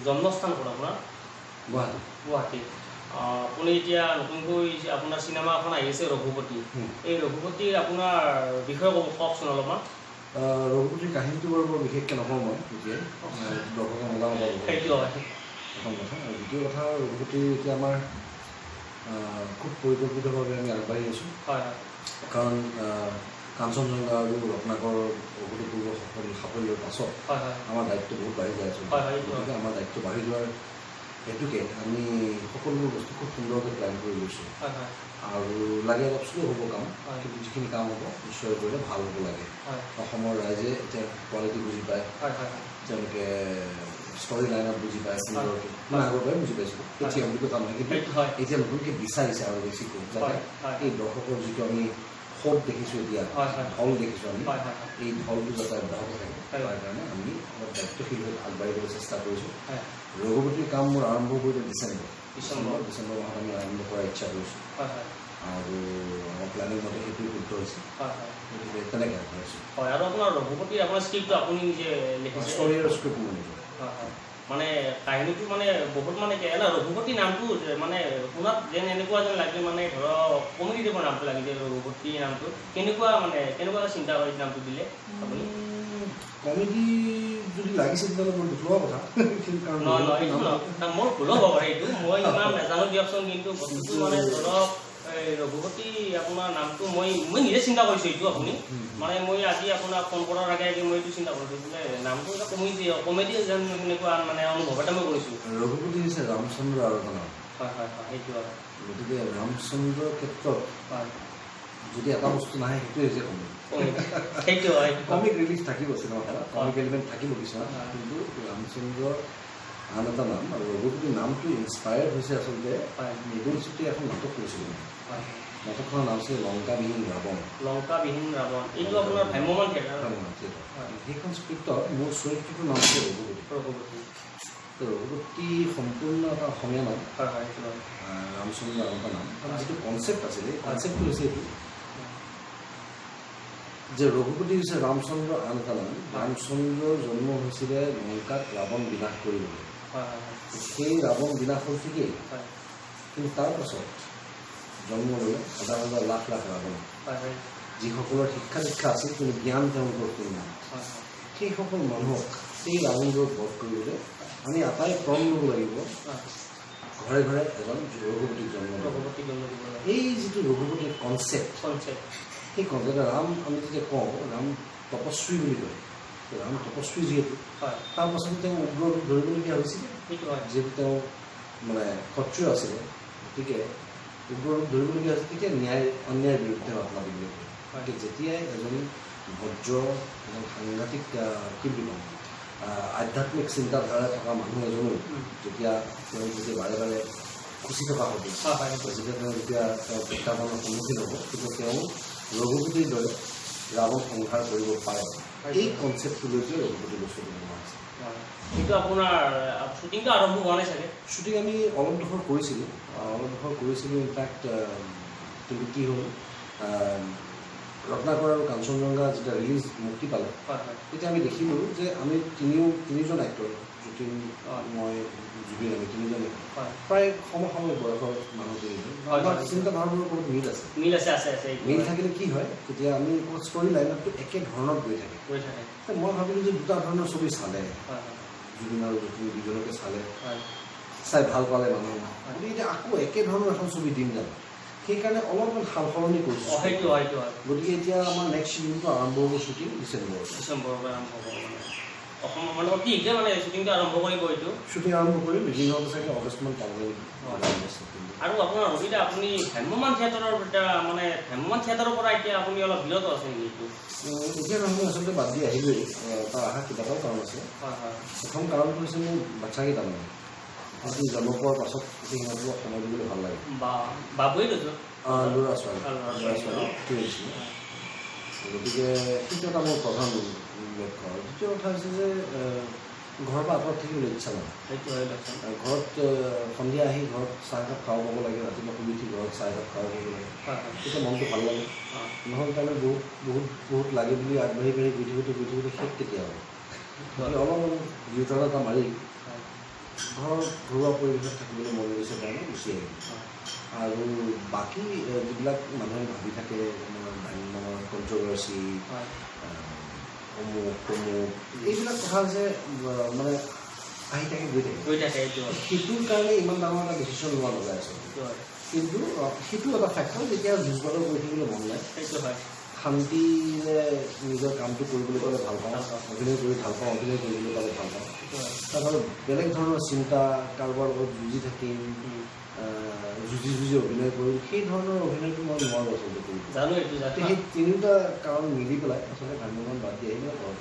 জন্মস্থান ক'ত আপোনাৰ? গুৱাহাটী। গুৱাহাটী। আপুনি এতিয়া নতুনকৈ আপোনাৰ চিনেমা এখন আহি আছে ৰঘুপতি, এই ৰঘুপতিৰ আপোনাৰ বিষয়ে কওকচোন অলপমান। ৰঘুপতিৰ কাহিনীটো বাৰু বৰ বিশেষকৈ নকওঁ মই এতিয়াই, দৰ্শকে মজা নাপাব। সেইটো হয় প্ৰথম কথা। আৰু দ্বিতীয় কথা, ৰঘুপতিৰ এতিয়া আমাৰ খুব পৰিকল্পিতভাৱে আমি আগবাঢ়ি আছোঁ। হয়। কাৰণ কাঞ্চনজংঘা আৰু ৰত্নাকৰ অভূতপূৰ্ব সাফল্যৰ পাছত আমাৰ দায়িত্ব বহুত বাঢ়ি যায় আছে। গতিকে আমাৰ দায়িত্ব বাঢ়ি যোৱাৰ হেতুকে আমি সকলোবোৰ বস্তু খুব সুন্দৰকৈ প্লেন কৰি লৈছোঁ। আৰু লাগে অলপ শ্ল' হ'ব কাম, কিন্তু যিখিনি কাম হ'ব নিশ্চয় কৰিলে ভাল হ'ব লাগে। অসমৰ ৰাইজে এতিয়া কোৱালিটি বুজি পায়, তেওঁলোকে ষ্টৰী লাইনত বুজি পায় সুন্দৰকৈ। মই আগৰ পৰাই বুজি পাইছিলোঁ, এতিয়া বুলি কথা নহয়, কিন্তু এতিয়া নতুনকৈ বিচাৰিছে আৰু বেছিকৈ, যাতে এই দৰ্শকৰ যিটো আমি সোঁত দেখিছোঁ এতিয়া, ঢল দেখিছোঁ আমি, এই ঢলটো যাতে অব্যাহত থাকে তাৰ কাৰণে আমি অলপ দায়িত্বশীল হৈ আগবাঢ়িবলৈ চেষ্টা কৰিছোঁ। ৰঘুপতিৰ কাম মোৰ আৰম্ভ কৰিলে ডিচেম্বৰ মাহত আমি আৰম্ভ কৰাৰ ইচ্ছা কৰিছোঁ। আৰু আমাৰ প্লেনিং মতে সেইটোৱে শুদ্ধ হৈছে, গতিকে তেনেকৈ আগবাঢ়িছোঁ। হয়। আৰু আপোনাৰ ৰঘুপতিৰ আপোনাৰ স্ক্ৰিপ্টটো আপুনি নিজে লিখিছে? ষ্টৰী আৰু স্ক্ৰিপ্ট মই নিজে। মানে কাহিনীটো মানে বহুত মানে ৰঘুপতি নামটো মানে শুনাত যেন এনেকুৱা যেন লাগে, মানে ধৰক কমেডি টাইপৰ নামটো লাগিছে ৰঘুপতি নামটো। কেনেকুৱা মানে কেনেকুৱা চিন্তা কৰি নামটো দিলে আপুনি? কমেডি যদি লাগিছে তেতিয়াহ'লে বৰ দুখ লগা কথা। নহয়, মোৰ ভুলো হ'ব পাৰে, এইটো মই ইমান নাজানো দিয়কচোন, কিন্তু বস্তুটো মানে ধৰক এই ৰঘুপতি আপোনাৰ নামটো মই মই নিজে চিন্তা কৰিছোঁ এইটো। আপুনি মানে মই আজি আপোনাক ফোন কৰাৰ আগে আগে মই এইটো চিন্তা কৰিছোঁ বোলে নামটো এটা কমেডি যেন সেনেকুৱা মানে অনুভৱ এটা মই কৰিছোঁ। ৰঘুপতি হৈছে ৰামচন্দ্ৰ আৰু এটা নাম। হয় হয় হয়, সেইটো হয়। গতিকে ৰামচন্দ্ৰৰ ক্ষেত্ৰত যদি এটা বস্তু নাহে সেইটোৱে হৈছে কমেডি। সেইটো হয়, কমিক ৰিলিফ থাকিব চিনেমাখনত, কমিক এলিমেণ্ট থাকিব কিছুমান, কিন্তু ৰামচন্দ্ৰৰ আন এটা নাম। আৰু ৰঘুপতি নামটো ইনস্পায়াৰ্ড হৈছে আচলতে মৃদুল চুতীয়ে এখন নাটক কৰিছিলে। নাটকখনৰ নাম আছিল লংকাবিহীন ৰাৱণ। লংকাবিহীন ৰাৱণ, এইটো আপোনাৰ ভ্ৰাম্যমান থিয়েটাৰ। সেইখন স্ক্ৰিপ্টত মোৰ চৰিত্ৰটোৰ নাম আছিল ৰঘুপতি। ৰঘুপতি। ৰঘুপতি সম্পূৰ্ণ এটা অসমীয়া নাম, ৰামচন্দ্ৰ আন এটা নাম। কাৰণ যিটো কনচেপ্ট আছিলে, কনচেপ্টটো হৈছে এইটো যে ৰঘুপতি হৈছে ৰামচন্দ্ৰ আন এটা নাম। ৰামচন্দ্ৰৰ জন্ম হৈছিলে লংকাত ৰাৱণ বিনাশ কৰিবলৈ। সেই ৰাৱণ বিনাশ হ'ল ঠিকেই, কিন্তু তাৰ পাছত জন্ম ল'লে হাজাৰ হাজাৰ লাখ লাখ ৰাৱণ, যিসকলৰ শিক্ষা দীক্ষা আছিল কিন্তু জ্ঞান তেওঁলোকৰ শূন্য। সেইসকল মানুহক সেই ৰাৱণবোৰক বধ কৰিবলৈ আমি আটাই প্ৰণ ল'ব লাগিব, ঘৰে ঘৰে এজন ৰঘুপতিক জন্ম দিব। এই যিটো ৰঘুপতিৰ কনচেপ্ট, সেই কনচেপ্ট ৰাম আমি যেতিয়া কওঁ ৰাম তপস্বী বুলি কয়, ৰাম তপস্বী যিহেতু, তাৰ পাছতো তেওঁ উগ্ৰ ৰূপ ধৰিবলগীয়া হৈছিলে, যিহেতু তেওঁ মানে ক্ষত্ৰিয় আছিলে, গতিকে উগ্ৰ ৰূপ ধৰিবলগীয়া হৈছিল তেতিয়া ন্যায় অন্যায়ৰ বিৰুদ্ধে মাত মাতিবলৈ। গতিকে যেতিয়াই এজন ভদ্ৰ, এজন সাংঘাতিক কি বুলি ক'ম আধ্যাত্মিক চিন্তাধাৰা থকা মানুহ এজনো যেতিয়া তেওঁ যেতিয়া বাৰে বাৰে খুচি থকা হ'ব, যেতিয়া তেওঁ যেতিয়া তেওঁ প্ৰত্যাহ্বানৰ সন্মুখীন হ'ব, তেতিয়া তেওঁ ৰঘুপতিৰ দৰে ৰাৱণ সংহাৰ কৰিব পাৰে। এই কনচেপ্টটো লৈ পেলাই ৰঘুপতি বস্তুটো বনোৱা হৈছে। কিন্তু আপোনাৰ শ্বুটিংটো আৰম্ভ হোৱা নাই চাগে? শ্বুটিং আমি অলপ ডোখৰ কৰিছিলোঁ, ইনফেক্ট। কিন্তু কি হ'ল, ৰত্নাকৰ আৰু কাঞ্চনজংঘা যেতিয়া ৰিলিজ মুক্তি পালে, তেতিয়া আমি দেখিলোঁ যে আমি তিনিজন এক্টৰ, যতীন, মই, জুবিন, আমি তিনিজনে প্ৰায় সমসাময়িক বয়সৰ মানুহ তিনিজন। আমাৰ চিন্তাধাৰাবোৰৰ বহুত মিল আছে। মিল থাকিলে কি হয়, তেতিয়া আমি ষ্টৰী লাইনতটো একে ধৰণত গৈ থাকে। মই ভাবিলোঁ যে দুটা ধৰণৰ ছবি চালে, জুবিন আৰু যতীন দুজনকে চালে, চাই ভাল পালে মানুহ, গতিকে এতিয়া আকৌ একে ধৰণৰ এখন ছবি দিম জানো? সেইকাৰণে অলপমান সাল সলনি কৰিছোঁ। গতিকে এতিয়া আমাৰ নেক্সট চিজনটো আৰম্ভ হ'ব শ্বুটিং ডিচেম্বৰৰ। ডিচেম্বৰৰ পৰা আৰম্ভ হ'ব মানে অসম মানে অতি শীঘ্ৰে মানে শ্বুটিংটো আৰম্ভ কৰিব। এইটো শ্বুটিং আৰম্ভ কৰিম, ৰিলিজ হওঁতে চাগে অগষ্টমান পাবগৈ নেকি। আৰু আপোনাৰ ৰবিদা, আপুনি ভ্ৰাম্যমান থিয়েটাৰৰ এতিয়া মানে ভ্ৰাম্যমান থিয়েটাৰৰ পৰা এতিয়া আপুনি অলপ বিৰত আছে নেকি? এইটো এতিয়া নহয়, মই আচলতে বাদ দি আহিলোৱেই। তাৰ অহা কেইবাটাও কাৰণ আছে। প্ৰথম কাৰণটো হৈছে মোৰ বাচ্ছাকেইটা মানে সিহঁতি জন্ম পোৱাৰ পাছত এতিয়া সিহঁতক সময় দিবলৈ ভাল লাগে। বাবুৱে লৈছোঁ ল'ৰা ছোৱালী টুইনছ। গতিকে সেইটো এটা মোৰ প্ৰধান লক্ষ্য। আৰু দ্বিতীয় কথা হৈছে যে ঘৰৰ পৰা আঁতৰত থাকিবলৈ ইচ্ছা নাই। ঘৰত সন্ধিয়া আহি ঘৰত চাহ একাপ খাব পাব লাগে, ৰাতিপুৱা শুই উঠি ঘৰত চাহ একাপ খাব পাব লাগে, তেতিয়া মনটো ভাল লাগে। নহ'লে তাৰমানে বহুত বহুত বহুত লাগে বুলি আগবাঢ়ি বাঢ়ি গৈ থাকোঁতে গৈ থাকোঁতে শেষ কেতিয়া হ'ব। গতিকে অলপমান ইউটাৰ্ণ এটা মাৰি ঘৰৰ ঘৰুৱা পৰিৱেশত থাকিবলৈ মন গৈছে কাৰণে গুচি আহিলোঁ। আৰু বাকী যিবিলাক মানুহে ভাবি থাকে আমাৰ ভ্ৰাম্যমাণৰ কণ্ট্ৰভাৰ্চি, অমুক তমুক, এইবিলাক কথা হৈছে মানে আহি থাকে গৈ থাকে। গৈ থাকে, এইটো সেইটোৰ কাৰণে ইমান ডাঙৰ এটা ডিচিশ্যন লোৱা নাযায় আচলতে। কিন্তু সেইটো এটা ফেক্টৰ, যেতিয়া যুঁজ বাগৰ কৰি থাকিবলৈ মন নাই, সেইটো হয়। শান্তিৰে নিজৰ কামটো কৰিবলৈ পালে ভাল পাওঁ, অভিনয় কৰি ভাল পাওঁ, অভিনয় কৰিবলৈ পালে ভাল পাওঁ। তাত আৰু বেলেগ ধৰণৰ চিন্তা, কাৰোবাৰ লগত যুঁজি থাকিম, যুঁজি যুঁজি অভিনয় কৰিম, সেই ধৰণৰ অভিনয়টো মই নোৱাৰোঁ আচলতে কৰিব। জানো এইটো। সেই তিনিওটা কাৰণ মিলি পেলাই আচলতে ভ্ৰাম্যমাণ বাদ দি আহি পেলাই ঘৰত।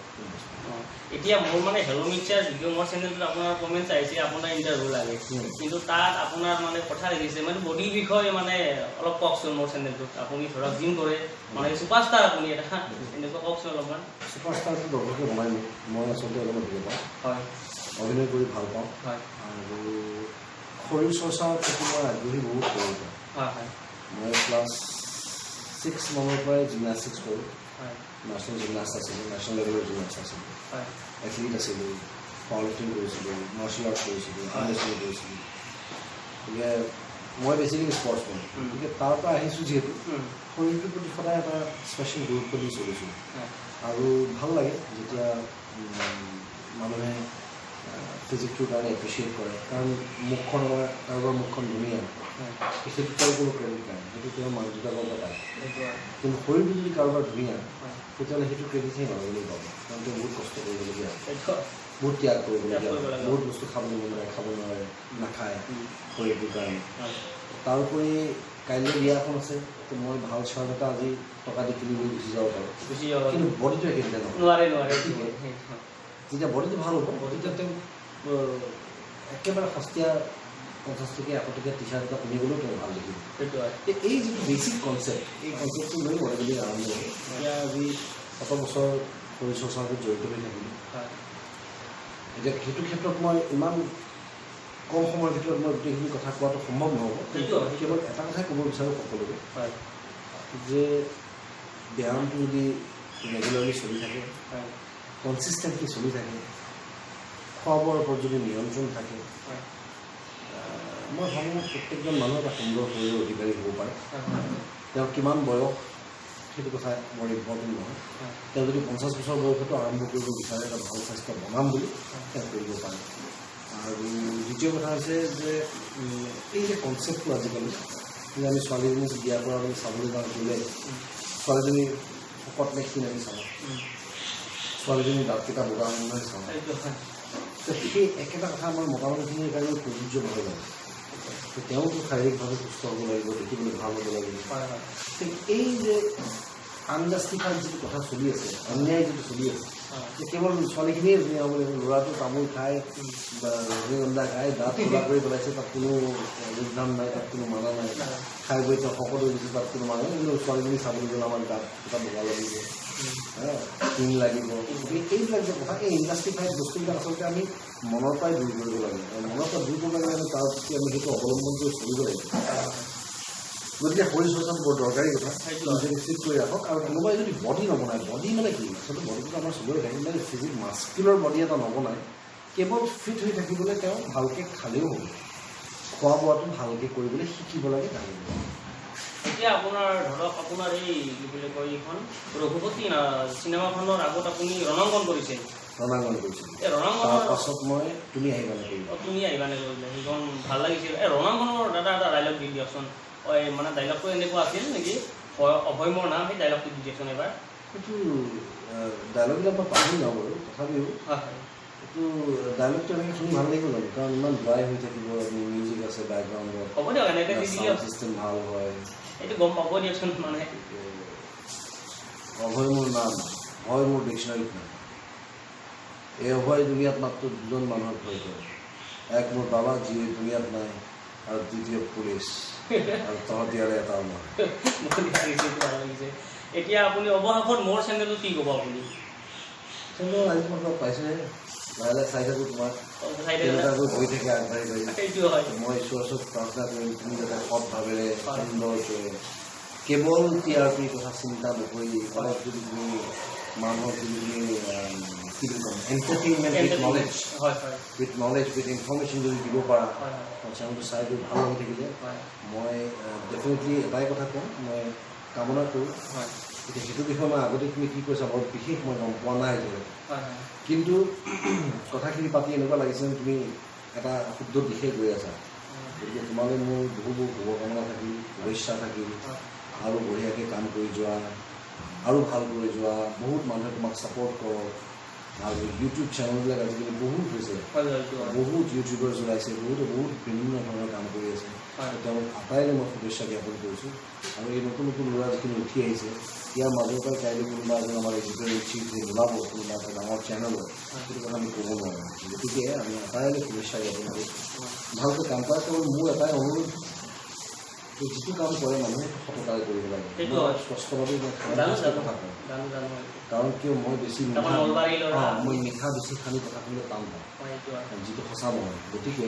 এতিয়া মোৰ মানে হেল্ল' মিক্সাৰ ভিডিঅ' মোৰ চেনেলটোত আপোনাৰ কমেণ্টছ আহিছে, আপোনাৰ ইণ্টাৰভিউ লাগে, কিন্তু তাত আপোনাৰ মানে কথা দেখিছে মানে বডিৰ বিষয়ে মানে অলপ কওকচোন। মোৰ চেনেলটোত আপুনি ধৰক জিম কৰে, মানে ছুপাৰষ্টাৰ আপুনি এটা, এনেকুৱা কওকচোন অলপমান। ছুপাৰষ্টাৰটো দৰ্শকে বনাই মোক, মই আচলতে অলপ অভিনয় পাওঁ, হয়, অভিনয় কৰি ভাল পাওঁ, হয়, আৰু শৰীৰ চৰ্চাৰ প্ৰতি মই আগ্ৰহী বহুত সৰুৰ পৰা। হয় হয়। মই ক্লাছ 6 মানৰ পৰাই জিমনাষ্টিক্স কৰোঁ। হয়। নেশ্যনেল জিমনাষ্ট আছিলোঁ, নেশ্যনেল লেভেলৰ জিমনাষ্ট আছিলোঁ, হয়, এথলিট আছিলোঁ, পাৱাৰ লিফটিং কৰিছিলোঁ, মাৰ্চেল আৰ্ট কৰিছিলোঁ, আৰ্ম ৰেচলিং কৰিছিলোঁ। গতিকে মই বেছিকেলি স্পৰ্টছমেন, গতিকে তাৰ পৰা আহিছোঁ যিহেতু শৰীৰটোৰ প্ৰতি সদায় এটা স্পেচিয়েল গুৰুত্ব দি চলিছোঁ। আৰু ভাল লাগে যেতিয়া মানুহে ফিজিকটোৰ কাৰণে এপ্ৰিচিয়েট কৰে, কাৰণ মুখখন আমাৰ কাৰোবাৰ মুখখন ধুনীয়া, সেইটো তেওঁৰ কোনো ক্ৰেডিট নাই, সেইটো তেওঁৰ মাক দেউতাকৰ পৰা পায়। কিন্তু শৰীৰটো যদি কাৰোবাৰ ধুনীয়া, তেতিয়াহ'লে সেইটো ক্ৰেডিট সেই মানুহজনেই পাব, কাৰণ তেওঁ বহুত কষ্ট কৰিবলগীয়া হয়, বহুত ত্যাগ কৰিবলগীয়া হয়, বহুত বস্তু খাবলৈ মন যায়, খাব নোৱাৰে, নাখায় শৰীৰটোৰ কাৰণে। তাৰোপৰি কাইলৈ বিয়া এখন আছে, তো মই ভাল চাৰ্ট এটা আজি টকা দি কিনি লৈ গুচি যাব পাৰোঁ, কিন্তু বডিটো একেদিনা নহয়, নোৱাৰে নোৱাৰে। যেতিয়া বডিটো ভাল হ'ব তেতিয়া তেওঁ একেবাৰে সস্তীয়া 50 টকীয়া 100 টকীয়া টি চাৰ্ট এটা পিন্ধি গ'লেও তেওঁ ভাল দেখিব। এই যিটো বেচিক কনচেপ্ট, এই কনচেপ্টটো লৈ বডি বিল্ডিং আৰম্ভ হ'ল। এতিয়া আজি 7 বছৰ শৰীৰ চৰ্চাৰ লগত জড়িত হৈ থাকিলোঁ। এতিয়া সেইটো ক্ষেত্ৰত মই ইমান কম সময়ৰ ভিতৰত মই গোটেইখিনি কথা কোৱাটো সম্ভৱ নহ'ব, কিন্তু কেৱল এটা কথাই ক'ব বিচাৰোঁ সকলোকে যে ব্যায়ামটো যদি ৰেগুলাৰলি চলি থাকে, কনচিষ্টেণ্টলি চলি থাকে, খোৱা বোৱাৰ ওপৰত যদি নিয়ন্ত্ৰণ থাকে, মই ভাবোঁ প্ৰত্যেকজন মানুহ এটা সুন্দৰ শৰীৰৰ অধিকাৰী হ'ব পাৰে। তেওঁৰ কিমান বয়স সেইটো কথা বৰ ইম্পৰ্টেণ্ট নহয়। তেওঁ যদি 50 বছৰ বয়সতো আৰম্ভ কৰিব বিচাৰে এটা ভাল স্বাস্থ্য বনাম বুলি, তেওঁ কৰিব পাৰে। আৰু দ্বিতীয় কথা হৈছে যে এই যে কনচেপ্টটো আজিকালি যে আমি ছোৱালীজনী বিয়া কৰা বুলি চাবলৈ যাওঁ গ'লে ছোৱালীজনী শকত নে ক্ষীণ আমি চাওঁ, ছোৱালীজনীৰ দাঁতকেইটা বগা নহয় চাওঁ, সেই একেটা কথা আমাৰ মতা মানুহখিনিৰ কাৰণেও প্ৰযোজ্য নহয় জানো? তেওঁতো শাৰীৰিকভাৱে সুস্থ হ'ব লাগিব, দেখিবলৈ ভাল হ'ব লাগিব। এই যে আনজাষ্টিফাইড যিটো কথা চলি আছে, অন্যায় যিটো চলি আছে, যে কেৱল ছোৱালীখিনিয়ে ধুনীয়া হ'ব লাগিব, ল'ৰাটো তামোল খায় বা ৰজনীগন্ধা খায়, দাঁত ক'লা কৰি পেলাইছে, তাত কোনো যোগদান নাই, তাত কোনো মানা নাই, খাই বৈ তেওঁ শকত হৈ গৈছে, তাত কোনো মানা নাই, কিন্তু ছোৱালীজনী চাবলৈ গ'লে আমাৰ দাঁত দুটা বগা লাগিব, ক্ষীণ লাগিব। গতিকে এইবিলাক যে কথা, এই ইণ্ডাষ্ট্ৰিফাইড বস্তুবিলাক আচলতে আমি মনৰ পৰাই দূৰ কৰিব লাগে। আৰু মনৰ পৰা দূৰ কৰিব লাগে, আমি তাৰ প্ৰতি আমি সেইটো অৱলম্বন কৰি চলিব লাগিব। গতিকে শৰীৰ চৰ্চাটো বৰ দৰকাৰী কথা, নিজকে ফিট কৰি ৰাখক। আৰু কোনোবাই যদি বডি নবনায়, বডি মানে কি আচলতে বডিটো আমাৰ চবৰে থাকে, মানে ফিজিক মাস্কুলাৰ বডি এটা নবনায়, কেৱল ফিট হৈ থাকিবলৈ তেওঁ ভালকৈ খালেও হ'ব, খোৱা বোৱাটো ভালকৈ কৰিবলৈ শিকিব লাগে, জানিব লাগে। এতিয়া আপোনাৰ ধৰক আপোনাৰ এই কি বুলি কয় এইখন ৰঘুপতি চিনেমাখনৰ আগত আপুনি ৰণাংগন কৰিছিল। ৰণাংগন কৰিছিল। এই ৰণাংগনৰ পাছত মই তুমি আহিবা নে কৰিলোঁ। তুমি আহিবা নে কৰিলে, সেইখন ভাল লাগিছিল। এই ৰণাংগনৰ দাদা এটা ডাইলগ দি দিয়কচোন। মানে ডাইলগটো এনেকুৱা আছিল নেকি, অভয় মোৰ নাম, সেই ডাইলগটো দি দিয়কচোন এবাৰ। সেইটো ডাইলগবিলাক মই পাহৰি যাওঁ বাৰু, তথাপিও এইটো ডাইলগটো এনেকৈ শুনি ভাল লাগিব জানো? কাৰণ ইমান ড্ৰাই হৈ থাকিব, মিউজিক আছে বেকগ্ৰাউণ্ডত, হ'ব দিয়ক এনেকৈ দি দিলে চিষ্টেম ভাল হয়, এইটো গম পাব দিয়কচোন। মানে অভয় মোৰ নাম, ভয় মোৰ ডিকশ্যনাৰীত নাই। এই অভয় দুনিয়াত মাত্ৰ দুজন মানুহক ভয় কৰে, এক মোৰ বাবা যিয়ে দুনিয়াত নাই, আৰু দ্বিতীয় পুলিচ, আৰু তহঁতি আৰু এটাও নহয়। এতিয়া আপুনি অৱশেষত মোৰ চেনেলটো কি ক'ব আপুনি? চেনেল আজি তোমাক লগ পাইছোঁহে, লাহে লাহে চাই থাকোঁ তোমাক, কেনেকুৱাকৈ গৈ থাকে আগবাঢ়ি বাঢ়ি। মই ঈশ্বৰৰ ওচৰত প্ৰাৰ্থনা কৰিম তুমি যাতে সৎভাৱেৰে সুন্দৰকৈ কেৱল টি আৰ পিৰ কথা চিন্তা নকৰি অলপ যদি তুমি মানুহক যদি তুমি কি বুলি ক'ম, এণ্টাৰটেইনমেণ্ট উইথ নলেজ, হয় হয় উইথ নলেজ, উইথ ইনফৰ্মেশ্যন যদি দিব পাৰা, হয় হয় চেনেলটো চাই গৈ ভাল লাগি থাকিলে, হয় মই ডেফিনেটলি এটাই কথা কওঁ, মই কামনা কৰোঁ। হয় এতিয়া সেইটো বিষয়ে মই আগতে তুমি কি কৈছা বৰ বিশেষ মই গম পোৱা নাই এতিয়ালৈকে, হয় হয় কিন্তু কথাখিনি পাতি এনেকুৱা লাগিছে যেন তুমি এটা শুদ্ধ দিশে গৈ আছা। গতিকে তোমালৈ মোৰ বহু বহু শুভকামনা থাকিল, শুভেচ্ছা থাকিল, আৰু বঢ়িয়াকৈ কাম কৰি যোৱা, আৰু ভাল কৰি যোৱা, বহুত মানুহে তোমাক ছাপৰ্ট কৰক। আৰু ইউটিউব চেনেলবিলাক আজিকালি বহুত হৈছে, হয় হয় এইটো হয়। বহুত ইউটিউবাৰ্ছ ওলাইছে, বহুতে বহুত বিভিন্ন ধৰণৰ কাম কৰি আছে। হয়। তেওঁলোক আটাইলৈ মই শুভেচ্ছা জ্ঞাপন কৰিছোঁ। আৰু এই নতুন নতুন ল'ৰা যিখিনি উঠি আহিছে, ইয়াৰ মাজৰ পৰাই কাইলৈ কোনোবা এজন আমাৰ এডিটৰ ইন চিফ হৈ ওলাব কোনোবা এটা ডাঙৰ চেনেলত, সেইটো কথা আমি ক'ব নোৱাৰোঁ। গতিকে আমি আটাইলৈ শুভেচ্ছা জ্ঞাপন কৰিছোঁ, ভালকৈ কাম কৰা। কেৱল মোৰ এটাই অনুৰোধ যে যিটো কাম কৰে মানুহে সততাৰে কৰিব লাগে। সেইটো মই হয়। স্পষ্টভাৱে মই জানো কথা জানো কওঁ, জানো জানো কাৰণ কিয় মই বেছি তাৰপৰা মিঠা নলবাৰীৰ ল'ৰা। মই মিঠা বেছি সানি কথা ক'বলৈ টান পাওঁ, হয় এইটো হয়। যিটো সঁচা নহয়। গতিকে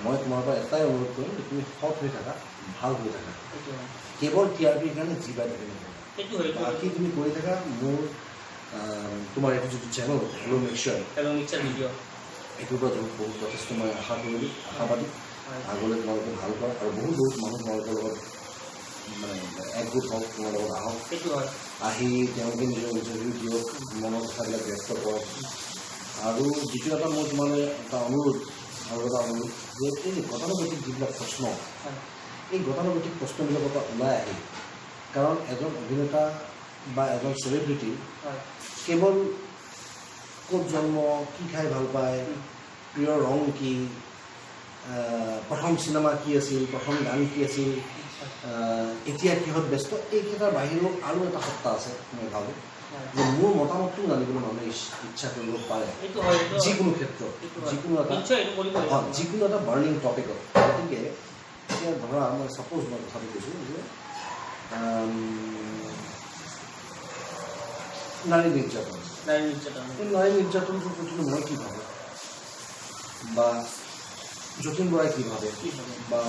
মই তোমাৰ পৰা এটাই অনুৰোধ কৰিম যে তুমি সৎ হৈ থাকা, ভাল হৈ থাকা, সেইটো হয়। কেৱল টি আৰ পিৰ কাৰণে যি পাই থাকে নকৰিবা। সেইটো হয়, সেইটো হয়। বাকী তুমি কৰি থাকা। মোৰ তোমাৰ এইটো যিটো channel hello mixer, hello mixer video, এইটোৰ পৰা বহুত যথেষ্ট মই আশা কৰিলোঁ, আশাবাদী হয়। আগলৈ তোমালোকে ভাল কৰা আৰু বহুত বহুত মানুহ তোমালোকৰ লগত মানে একগোট হওক, তোমাৰ লগত আহক, সেইটো হয়। আহি তেওঁলোকে নিজৰ ইণ্টাৰভিউ দিয়ক, মনৰ কথাবিলাক ব্যক্ত কৰক। আৰু দ্বিতীয় এটা মোৰ তোমালৈ এটা অনুৰোধ, আৰু এটা অনুৰোধ যে এই যে গতানুগতিক যিবিলাক প্ৰশ্ন, হয় এই গতানুগতিক প্ৰশ্নবিলাকৰ পৰা ওলাই আহি, কাৰণ এজন অভিনেতা বা এজন চেলিব্ৰিটি হয় কেৱল ক'ত জন্ম, কি খাই ভাল পায়, প্ৰিয় ৰং কি, প্ৰথম চিনেমা কি আছিল, প্ৰথম গান কি আছিল, এতিয়া কিহত ব্যস্ত, এইকেইটাৰ বাহিৰেও আৰু এটা সত্তা আছে। মই ভাবোঁ হয় যে মোৰ মতামতটো জানিবলৈ মানুহে ইচ্ছা কৰিব পাৰে, এইটো হয়, এইটো হয়। যিকোনো ক্ষেত্ৰত, সেইটো হয়। যিকোনো এটা নিশ্চয় এইটো কৰিবই। হয়, যিকোনো এটা বাৰ্ণিং টপিকত। গতিকে এতিয়া ধৰা মই ছাপ'জ মই কথাটো কৈছোঁ যে নাৰী নিৰ্যাতন, নাৰী নিৰ্যাতন, এই নাৰী নিৰ্যাতনটোৰ প্ৰতিনো মই কি ভাবোঁ, বা যতীন বৰাই কি ভাবে, কি ভাবে, বা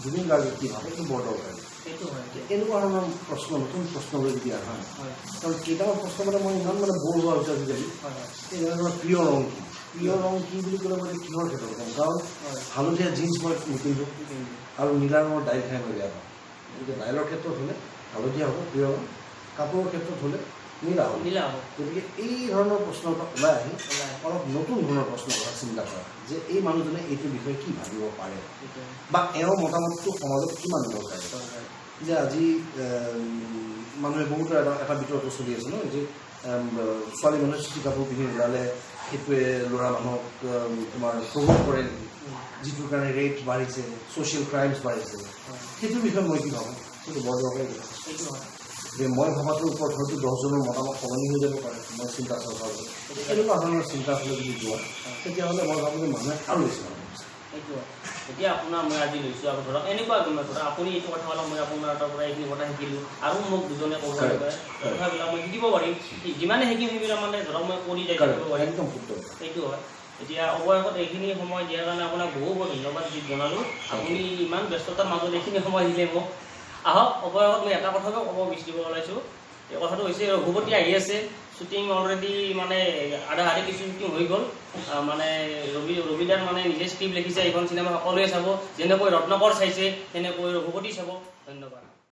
জুবিন গাৰ্গে কি ভাবে, এইটো বৰ দৰকাৰী। সেইটো হয়। এনেকুৱা ধৰণৰ প্ৰশ্ন, নতুন প্ৰশ্নলৈ যদি আহা, হয় কাৰণ কেইটামান প্ৰশ্ন মানে মই ইমান মানে ব'ৰ হোৱা হৈছে আজিকালি। হয় হয় এই ধৰণৰ প্ৰিয় ৰং কি, প্ৰিয় ৰং কি বুলি ক'লে মানে কিহৰ ক্ষেত্ৰত ক'ম, কাৰণ হয় হালধীয়া জিন্স মই নিপিন্ধোঁ আৰু নীলা ৰঙৰ দাইল খাই মই বেয়া পাওঁ। গতিকে দাইলৰ ক্ষেত্ৰত হ'লে হালধীয়া হ'ব প্ৰিয় ৰং, কাপোৰৰ ক্ষেত্ৰত হ'লে নীলা হ'ব। নীলা হ'ব। গতিকে এই ধৰণৰ প্ৰশ্নৰ পৰা ওলাই আহি ওলাই আহি। অলপ নতুন ধৰণৰ প্ৰশ্নৰ কথা চিন্তা কৰা যে এই মানুহজনে এইটো বিষয়ে কি ভাবিব পাৰে, সেইটো হয়। বা এওঁৰ মতামতটো সমাজত কিমান দৰকাৰী। দৰকাৰী। যে আজি মানুহে বহুতো এটা এটা বিতৰ্ক চলি আছে ন, যে ছোৱালী মানুহে চুটি কাপোৰ পিন্ধি ওলালে সেইটোৱে ল'ৰা মানুহক তোমাৰ প্ৰভোগ কৰে নেকি, যিটোৰ কাৰণে ৰেপ বাঢ়িছে, ছ'চিয়েল ক্ৰাইমছ বাঢ়িছে, হয় সেইটোৰ বিষয়ে মই কি ভাবোঁ, সেইটো বৰ দৰকাৰী কথা। সেইটো হয়। যে মই ভবাটোৰ ওপৰত হয়তো 10জনৰ মতামত সলনি হৈ যাব পাৰে, মই চিন্তা চৰ্চা হ'লে। এনেকুৱা ধৰণৰ চিন্তা হ'লে যদি যোৱা, তেতিয়াহ'লে মই ভাবোঁ যে মানুহে আৰু বেছি ভাল পাব। সেইটো হয়। এতিয়া আপোনাৰ মই আজি লৈছোঁ আৰু ধৰক এনেকুৱা ধৰক আপুনি এইটো কথা ক'লে মই আপোনাৰ তাৰ পৰা এইখিনি কথা শিকিলোঁ, আৰু মোক দুজনে ক'ব Correct. পাৰে, কথাবিলাক মই শিকিব পাৰিম। যিমানে শিকিম সেইবিলাক মানে ধৰক মই কৰি যাই থাকিব পাৰিম। একদম শুদ্ধ। সেইটো হয়। এতিয়া অৱশেষত এইখিনি সময় দিয়াৰ কাৰণে আপোনাক বহু বহুত ধন্যবাদ জনালোঁ। আপুনি ইমান ব্যস্ততাৰ মাজত এইখিনি সময় দিলে মোক। আহক, অৱশেষত মই এটা কথাকে ক'ব বিচাৰিব ওলাইছোঁ। এই কথাটো হৈছে ৰঘুপতি আহি আছে, শ্বুটিং অলৰেডি মানে আধা আধি কিছু শ্বুটিং হৈ গ'ল। মানে ৰবিদাৰ মানে নিজে স্ক্ৰিপ্ট লিখিছে, এইখন চিনেমা সকলোৱে চাব, যেনেকৈ ৰত্নাকৰ চাইছে তেনেকৈ ৰঘুপতি চাব। ধন্যবাদ।